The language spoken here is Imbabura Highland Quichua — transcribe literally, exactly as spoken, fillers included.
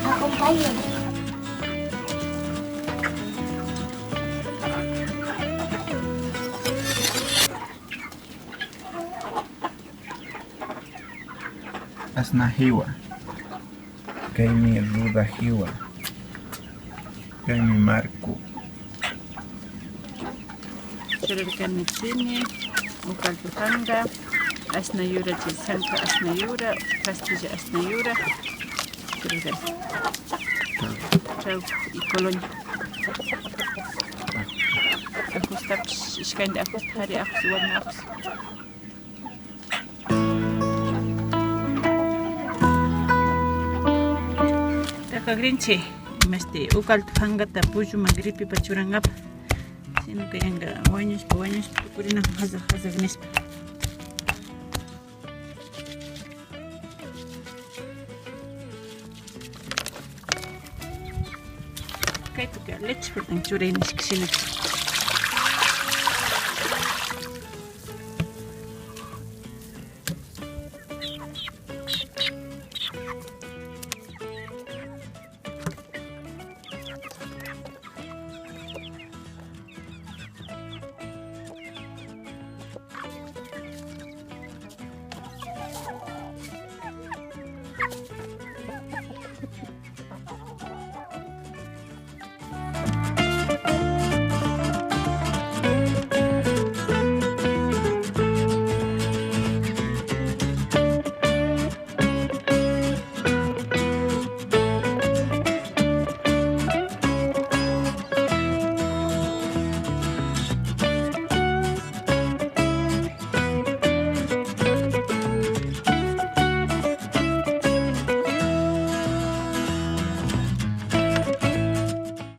Acompañen. Asna hiwa. Kaymi ruda hiwa. Kaymi marco. Churarkani chini, ukaltu panka, asna yura, chay sanka asna yura, pastilla asna yura. Churarkani. Trago y colonia. Ajustapish, ishkandi ajusta, jari ajus, warmi ajus. Takagrinchi, mashti ukaltu pankata pulluman gripipa churankapa. Sino que yanka wañushpa, wañushpa, tukurina jazak, jazak nishpa. Kaypika leche faltan churay nishka shina.